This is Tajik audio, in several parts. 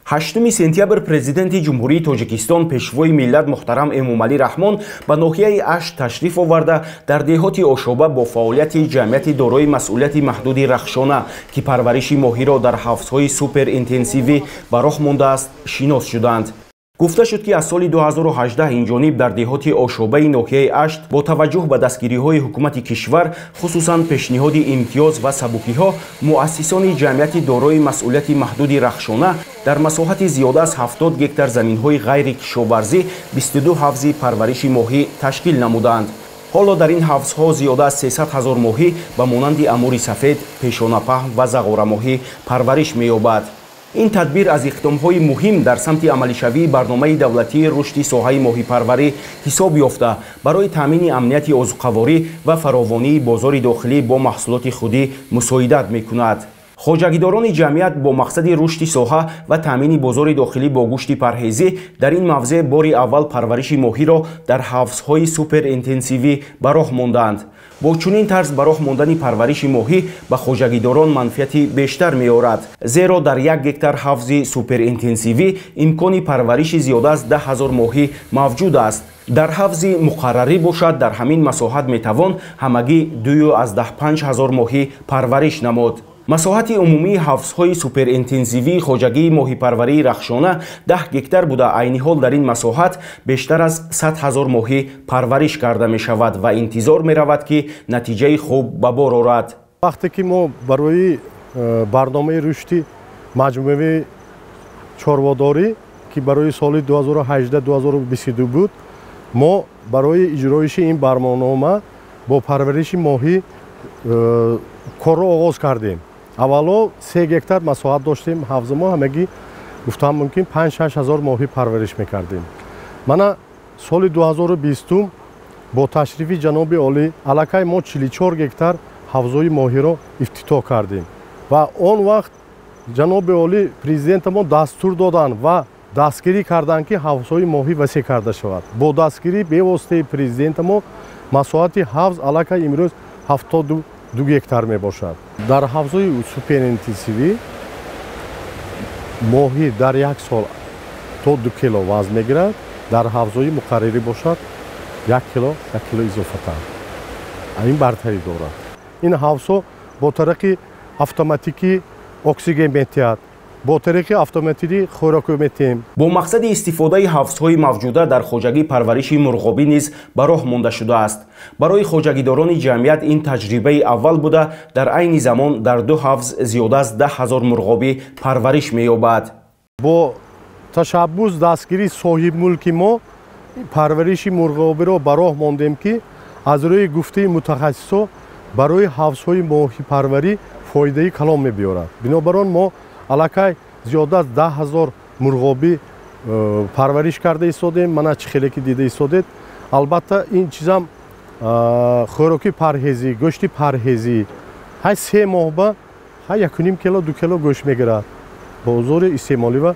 8 сентябр президенти Ҷумҳурии Тоҷикистон, пешвои миллат муҳтарам Эмомалӣ Раҳмон ба ноҳияи Ашт ташриф оварда, дар деҳоти Ошоба бо фаъолияти ҷамъияти дорои масъулияти маҳдуди Рахшона, ки парвариши моҳиро дар ҳавзҳои суперинтенсивӣ ба роҳ мондааст, шинос шуданд. Гуфта шуд, ки аз соли 2018 инҷониб дар деҳоти Ошобаи ноҳияи Ашт бо таваҷҷӯҳ ба дастгириҳои ҳукумати кишвар, хусусан пешниҳоди имтиёз ва сабукиҳо, муассисони ҷамъияти дорои масъулияти маҳдуди Рахшона дар масоҳати зиёда аз 70 гектар заминҳои ғайрикишоварзӣ 22 ҳавзи парвариши моҳӣ ташкил намуданд. Ҳоло дар ин ҳавзҳо зиёда аз 300 ҳазор моҳӣ ба монанди амури сафед, пешонапаҳм ва зағорамоҳӣ парвариш меёбад. Ин тадбир аз иқдомҳои муҳим дар самти амалишавии барномаи давлатии рушди соҳаи моҳипарварӣ ҳисоб ёфта, барои таъмини амнияти озуқаворӣ ва фаровонии бозори дохилӣ бо маҳсулоти худӣ мусоидат мекунад. Хоҷагидорони ҷамъият бо мақсади рушди соҳа ва таъмини бозори дохилӣ бо гӯшти парҳезӣ дар ин мавзеъ бори аввал парвариши моҳиро дар ҳавзҳои суперинтенсивӣ ба роҳ монданд. Бо чунин тарз ба роҳ мондани парвариши моҳӣ ба хоҷагидорон манфиати бештар меорад, зеро дар як гектар ҳавзи суперинтенсивӣ имкони парвариши зиёда аз 10 ҳазор моҳӣ мавҷуд аст. Дар ҳавзи муқаррарӣ бошад, дар ҳамин масоҳат метавон ҳамагӣ 2,5 ҳазор моҳӣ парвариш намуд. Масоҳати умумии ҳавзҳои суперинтенсивии хоҷагии моҳипарварии Рахшона 10 гектар буда, айни ҳол дар ин масоҳат бештар аз 100 ҳазор моҳӣ парвариш карда мешавад ва интизор меравад, ки натиҷаи хуб ба бор орад. Вақте ки мо барои барномаи рушди маҷмӯаи чорводорӣ, ки барои соли 2018-2022 буд, мо барои иҷроиши ин барнома бо парвариши моҳӣ корро оғоз кардем. Аввало 3 гектар масоҳат доштем, ҳавзи мо ҳамагӣ гуфтам мумкин 5-6 ҳазор моҳӣ парвариш мекардем. Мана соли 2020 бо ташрифи ҷаноби олӣ аллакай мо 44 гектар ҳавзҳои моҳиро ифтитоҳ кардем ва он вақт ҷаноби олӣ президентамон дастур доданд ва дастгирӣ карданд, ки ҳавзҳои моҳӣ васеъ карда шавад. Бо дастгирии бевоситаи президентамон масоҳати ҳавз аллакай имрӯз 72 гектар мебошад. Дар ҳавзҳои суперинтенсивӣ моҳӣ дар як сол то 2 кило вазн мегирад, дар ҳавзҳои муқаррарӣ бошад 1 кило, 1 кило изофатан. Ин бартарӣ дорад. Ин ҳавзҳо бо тариқи автоматикӣ оксиген метиҳад, бо тариқи автоматикӣ хӯрок метиҳем. Бо мақсади истифодаи ҳавзҳои мавҷуда дар хоҷагӣ парвариши мурғобӣ низ ба роҳ монда шудааст. Барои хоҷагидорони ҷамъият ин таҷрибаи аввал буда, дар айни замон дар 2 ҳавз зиёда аз 10 ҳазор мурғобӣ парвариш меёбад. Бо ташаббус дастгирии соҳибмулки мо парвариши мурғобиро ба роҳ мондем, ки аз рӯи гуфтаи мутахассисо барои ҳавзҳои моҳипарварӣ фоидаи калон мебиёрад. Бинобар он мо аллакай зиёда аз 10 ҳазор мурғобӣ парвариш карда истодем. Мана чӣ хеле ки дида истодед. Албатта ин чизам хӯроки парҳезӣ, гӯшти парҳезӣ ҳай 3 моҳ ба ҳай 1,5 кило 2 кило гӯшт мегирад. Бозори истеъмолӣ ба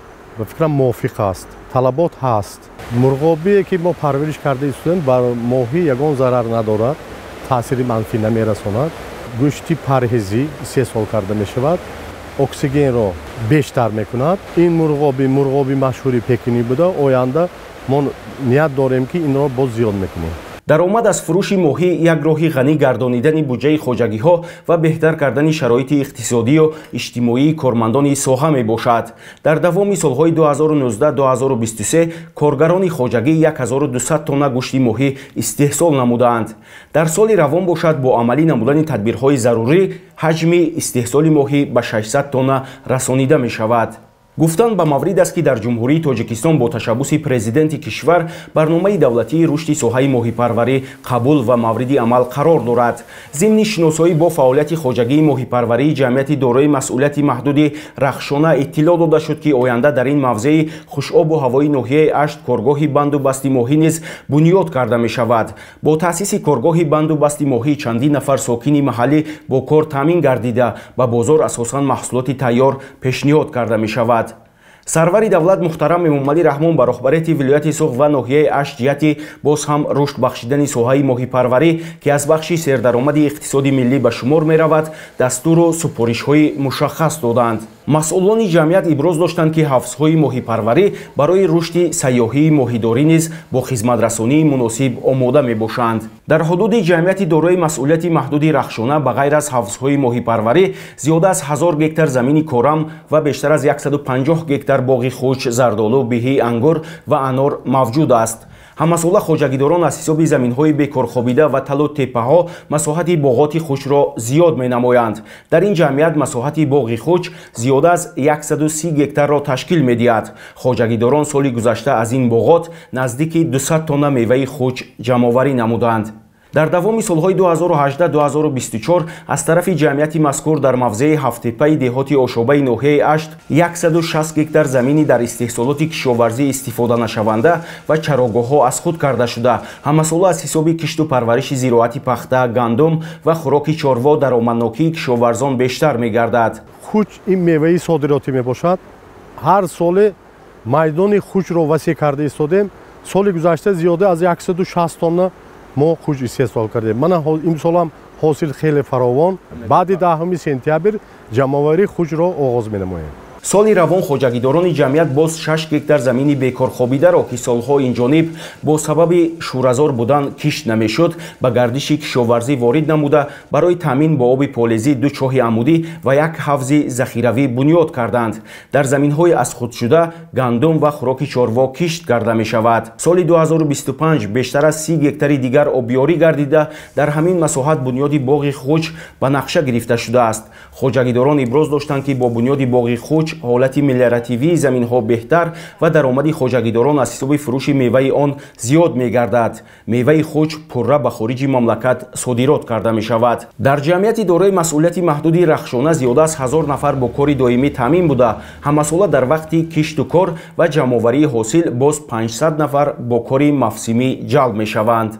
фикрам мувофиқ аст, талабот ҳаст. Мурғобие ки мо парвариш карда истодем бар моҳӣ ягон зарар надорад, таъсири манфӣ намерасонад. Гӯшти парҳезӣ истеҳсол карда мешавад, оксигенро бештар мекунад. Ин мурғоби машҳури Пекинӣ буда, оянда мо ният дорем, ки инро боз зиёд мекунем. Даромад аз фурӯши моҳӣ як роҳи ғанӣ гардонидани буҷаи хоҷагиҳо ва беҳтар кардани шароити иқтисодию иҷтимоии кормандони соҳа мебошад. Дар давоми солҳои 2019-2023 коргарони хоҷагӣ 1200 тонна гӯшти моҳӣ истеҳсол намудаанд. Дар соли равон бошад, бо амалӣ намудани тадбирҳои зарурӣ ҳаҷми истеҳсоли моҳӣ ба 600 тонна расонида мешавад. Гуфтан ба маврид аст, ки дар Ҷумҳурии Тоҷикистон бо ташаббуси президенти кишвар барномаи давлатии рушди соҳаи моҳипарварӣ қабул ва мавриди амал қарор дорад. Зимни шиносоӣ бо фаъолияти хоҷагии моҳипарварии ҷамъияти дорои масъулияти маҳдуди Рахшона иттилоъ дода шуд, ки оянда дар ин мавзеи хушобу ҳавои ноҳияи Ашт коргоҳи банду басти моҳӣ низ бунёд карда мешавад. Бо таъсиси коргоҳи банду басти моҳӣ чандин нафар сокини маҳаллӣ бо кор таъмин гардида, ба бозор асосан маҳсулоти тайёр пешниҳод карда мешавад. Сарвари давлат муҳтарам Эмомалӣ Раҳмон ба роҳбарияти вилояти Суғд ва ноҳияи Ашт ҷиҳати боз ҳам рушд бахшидани соҳаи моҳипарварӣ, ки аз бахши сердаромади иқтисоди миллӣ ба шумор меравад, дастуру супоришҳои мушаххас доданд. Масъулони ҷамъият иброз доштанд, ки ҳавзҳои моҳипарварӣ барои рушди сайёҳии моҳидорӣ низ бо хизматрасонии муносиб омода мебошанд. Дар ҳудуди ҷамъияти дорои масъулияти маҳдуди Рахшона ба ғайр аз ҳавзҳои моҳипарварӣ зиёда аз 1000 гектар замини корам ва бештар аз 150 гектар боғи хуч, зардолу, биҳӣ, ангур ва анор мавҷуд аст. Ҳамасола хоҷагидорон аз ҳисоби заминҳои бекорхобида ва талу теппаҳо масоҳати боғоти хучро зиёд менамоянд. Дар ин ҷамъият масоҳати боғи хуч зиёда аз 130 гектарро ташкил медиҳад. Хоҷагидорон соли гузашта аз ин боғот наздики 200 тонна меваи хуч ҷамъоварӣ намуданд. Дар давоми солҳои 2018-2024 аз тарафи ҷамъияти мазкур дар мавзеи Ҳафттеппаи деҳоти Ошобаи ноҳияи Ашт 160 гектар замини дар истеҳсолоти кишоварзӣ истифоданашаванда ва чарогоҳҳо аз худ карда шуда, ҳамасола аз ҳисоби кишту парвариши зироати пахта, гандум ва хӯроки чорво даромаднокии кишоварзон бештар мегардад. Хуч ин меваи содиротӣ мебошад. Ҳар соле майдони хучро васеъ карда истодем. Соли гузашта зиёда аз 160 тонна мо хуч истеҳсол кардем. Мана имсолам ҳосил хеле фаровон. Баъди 10 сентябр ҷамъоварии хучро оғоз менамоем. Соли равон хоҷагидорони ҷамъият боз 6 гектар замини бекорхобидаро, ки солҳо инҷониб бо сабаби шӯразор будан кишт намешуд, ба гардиши кишоварзӣ ворид намуда, барои таъмин бо оби полезӣ 2 чоҳи амудӣ ва як ҳавзи захиравӣ бунёд карданд. Дар заминҳои аз худшуда гандум ва хӯроки чорво кишт карда мешавад. Соли 2025 бештар аз 30 гектари дигар обёрӣ гардида, дар ҳамин масоҳат бунёди боғи хуч ба нақша гирифта шудааст. Хоҷагидорон иброз доштанд, ки бо бунёди боғи хуч ҳолати мелиоративии заминҳо беҳтар ва даромади хоҷагидорон аз ҳисоби фурӯши меваи он зиёд мегардад. Меваи хуч пурра ба хориҷи мамлакат содирот карда мешавад. Дар ҷамъияти дорои масъулияти маҳдуди Рахшона зиёда аз 1000 нафар бо кори доимӣ таъмин буда, ҳамасола дар вақти кишту кор ва ҷамъоварии ҳосил боз 500 нафар бо кори мавсимӣ ҷалб мешаванд.